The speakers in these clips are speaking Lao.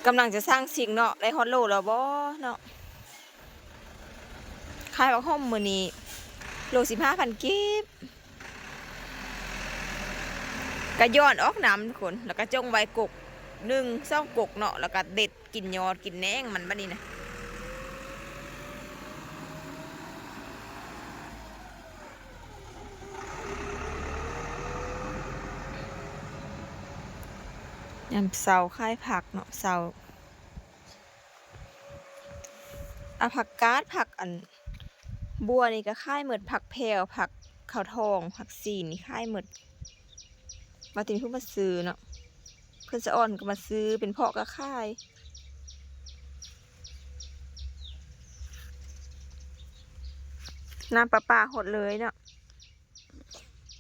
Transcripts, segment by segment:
ກຳລັງຈະສ້າງຊິງເນາະ ໄດ້ຮອດໂລແລ້ວບໍ່ເນາະ? ຂາຍຜັກຫົ່ມມື້ນີ້ໂລສິບຫ້າພັນກີບ ກະຍ້ອນອອກນຳທຸກຄົນ ແລ້ວກະຈົ່ງໄວ້ກົກໜຶ່ງສອງກົກເນາະ ແລ້ວກະເດັດ ກິນຍອດກິນແໜງມັນບັດນີ້ນະ. ຍາມເຊົ້າຂາຍຜັກເນາະ ເຊົ້າ ອາ ຜັກກາດ ຜັກອັນ ບົວນີ້ກະຂາຍໝົດ ຜັກແພວ ຜັກເຂົ້າທອງ ຜັກຊີນນີ້ຂາຍໝົດ. ວ່າແຕ່ມີຜູ້ມາຊື້ເນາະ ເພິ່ນສະອອນກະມາຊື້ ເປັນເພາະກະຂາຍ ນ້ຳປະປາຫົດເລີຍເນາະ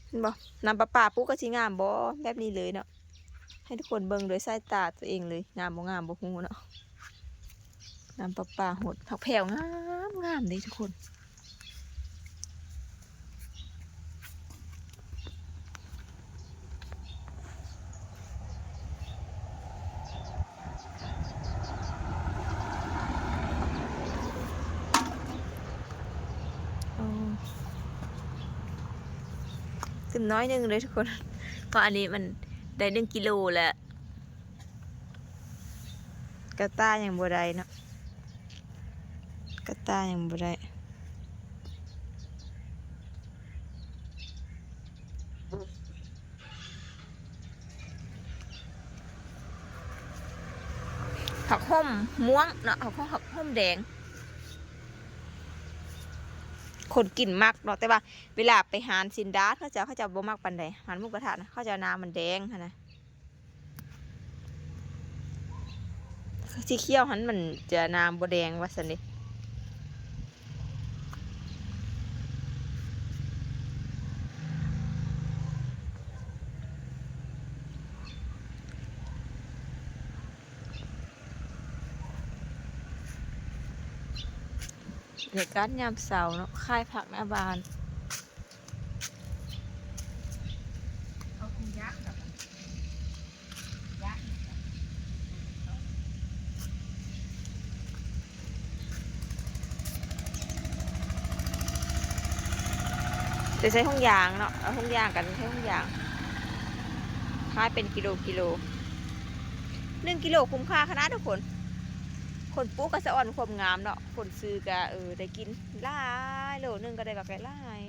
ເຫັນບໍ່? ນ້ຳປະປາປູກກະຊິງາມບໍ່ ແບບນີ້ເລີຍເນາະ. ໃຫ້ທຸກຄົນເບິ່ງໂດຍສາຍຕາຕົວເອງເລີຍ ງາມບໍ່ງາມບໍ່ຮູ້ເນາະ. ນ້ຳປະປາຫົດ ຜັກແພວງາມໆເດ້ທຸກຄົນ. ຕື່ມໜ້ອຍໜຶ່ງເດີທຸກຄົນ ເພາະອັນນີ້ມັນໄດ້ໜຶ່ງກິໂລແລ້ວ ກະຕ່າຍັງບໍ່ໄດ້ເນາະ ກະຕ່າຍັງບໍ່ໄດ້. ຜັກຫົ່ມມ່ວງເນາະ ຜັກຫົ່ມ ຜັກຫົ່ມແດງ ຄົນກິນມັກເນາະ ແຕ່ວ່າເວລາໄປຮ້ານຊິນດາດ ເຂົາເຈົ້າ ເຂົາເຈົ້າບໍ່ມັກປານໃດ ຮ້ານໝູກະທະນະ ເຂົາເຈົ້ານ້ຳມັນແດງຫັ້ນນະ. ສີຂຽວຫັ້ນມັນຈະນ້ຳບໍ່ແດງວ່າຊັ້ນເດ. ບັນຍາກາດຍາມເຊົ້າເນາະ ຂາຍຜັກໜ້າບ້ານ. ໄດ້ໃສ່ຖົງຢາງເນາະ ເອົາຖົງຢາງກັນ ໃສ່ຖົງຢາງ ຂາຍເປັນກິໂລກິໂລ ໜຶ່ງກິໂລຄຸ້ມຄ່າຂະໜາດທຸກຄົນ. ຄົນປູກກະສະອອນຄວາມງາມເນາະ ຄົນຊື້ກະ ເອີ ໄດ້ກິນຫຼາຍ ໂລໜຶ່ງກະໄດ້ບັກຫຼາຍ.